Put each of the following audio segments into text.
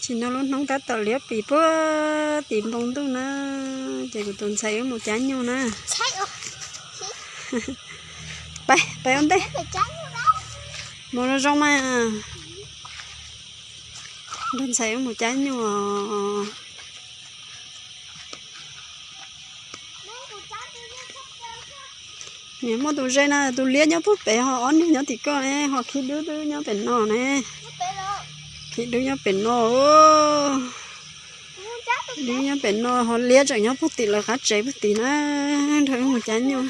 Nim no lub hnub tab tom liab plis puag tim npoo ntuj na, ces kuv tus ntxhais wb mus cav nyuj na. Peb, peb ua ntej. Mus zoo zoo mas. Nrog ntxhais wb mus cav nyuj. Niam muaj tus ze na, tus liab nyob puag pem, ho ob niag nyob tim ko ne, ho khib dub twb nyob pem no ne. Khib dub nyob pem no. Dub nyob pem no, ho liab tseem nyob puag tim lawv qab tsev puag tim na, nrog wb mus cav nyuj.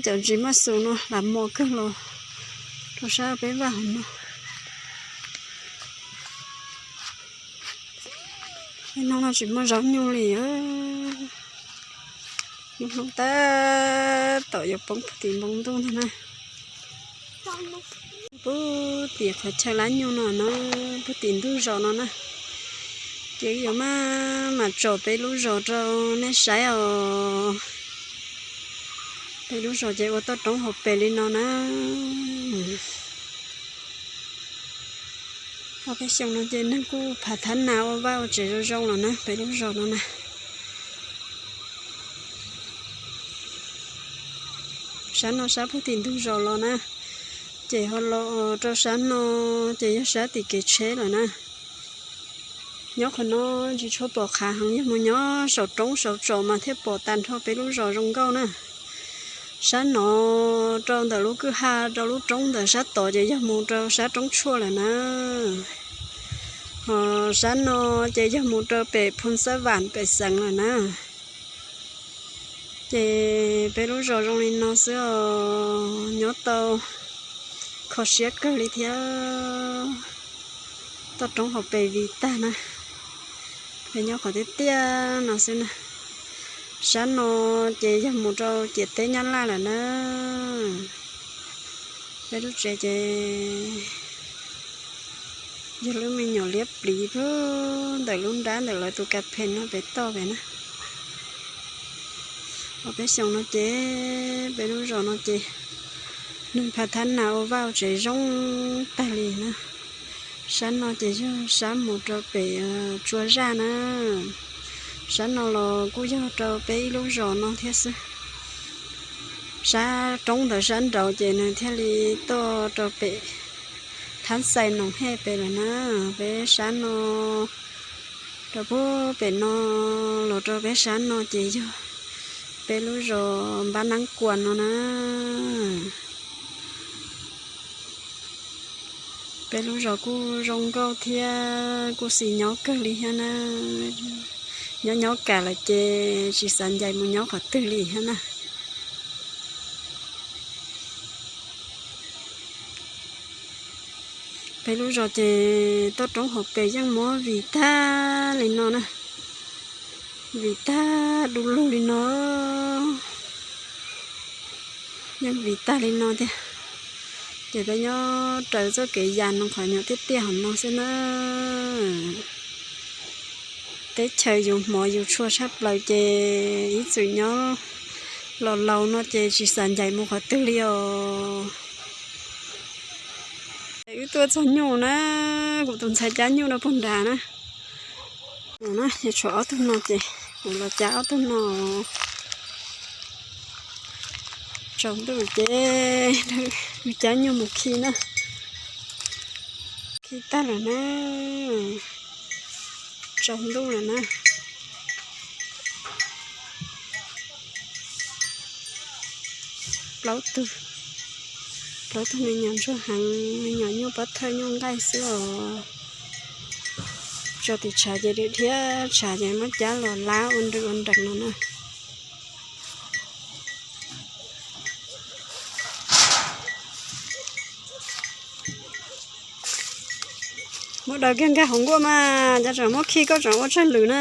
Cov ntsis maj xus no lam mos kawg los rau sab peb vaj hauv no. Peb no no tsis muaj zaub nyuj li. Lub hnub tab tom yuav poob puag tim npoo ntuj ntag na. Puag tim qhov chaw lab nyuj no na, puag tim ntug zos no na. Ces yuav maj mam tsom peb lub zos rau nej saib os. Peb lub zos ces ua toj roob hauv pes li no na. Ob peb xyoos no ces neeg kuj phav thab nas ua vaj ua tsev zoo zoo los na, peb lub zos no na. Sab no sab puag tim ntug zos los na, ces ho los rau sab no ces yog sab tim kev tsheb lawm na. Nyob qhov no tsis tshua pom qhav heev, yog mus nyob saum roob saum tsom mas thiaj pom tag nrho peb lub zos zoo nkauj na. Sab no rau ntawm lub kwj ha rau lub roob ntawm sab tod ces yog mus rau sab roob tshuaj lawm na. Ho sab no ces yog mus rau pem Phoos Xab Vam pem xeev lawm na. Ces peb lub zos zoo li no xwb os, nyob tau kho siab kawg li thiab. Toj roob hauv pes vim tag na, peb nyob qhov tiaj tiaj no xwb na. Sab no ces yog mus rau ciam teb Nyab Laj lawm na. Peb lub tsev ces yog lub me nyuam liab pliv puag ntawm lub nrab ntawm lawv tus kas phes no pem toj pem na. Ob peb xyoos no ces peb lub zos no ces neeg phav thab nas ua vaj ua tsev zoo tag li na. Sab no ces yog sab mus rau pem Tsua Zaj na. Sab no los kuj yog rau peb ib lub zos no thiab xwb. Sab roob ntawd sab nraud ces nws thiaj li tuaj rau pem Thab Xais Noom Hej pem lawm na. Peb sab no rau puag pem no los rau peb sab no ces yog peb lub zos Npab Nab Kuas no na. Peb lub zos kuj zoo nkauj thiab kuj xis nyob kawg li thiab na. Nyob nyob kam lawm ces tsis xav ncaim mus nyob qhov twg li thiab na. Peb lub zos ces toj roob hauv pes yeej muab vim tag li no na, vim tag du lug li no, yeej vim tag li no tiag. Ces peb nyob raws txoj kev yas no qhov nyuam tiaj tiaj hauv no xwb na. Teb chaws yus hmov yus tshua tshaj plaws ces ib txwm nyob los laus no ces tsis xav ncaim mus qhov twg li os. Wb tuaj txog nyuj na, kuv tus ntxhais cab nyuj rau puag nrad na. Ces tshuav ob tug no ces kuv los cab ob tug no. Tsaus ntuj ces wb cab nyuj mus khi na. Khi tag lawm na. Tsaus ntuj lawm na. Plaub tug, plaub tug me nyuam ntsuag heev, me nyuam nyuj pob thawj nyuj nqaij xwb os. Tso tim tshav ces dhia tshav ces muab cab los lab ua nrws ua nrees no na. Muab daws kiag nkag hauv nkuaj mas, cas tseem muab khi koj tseem ua tsawg lwm na.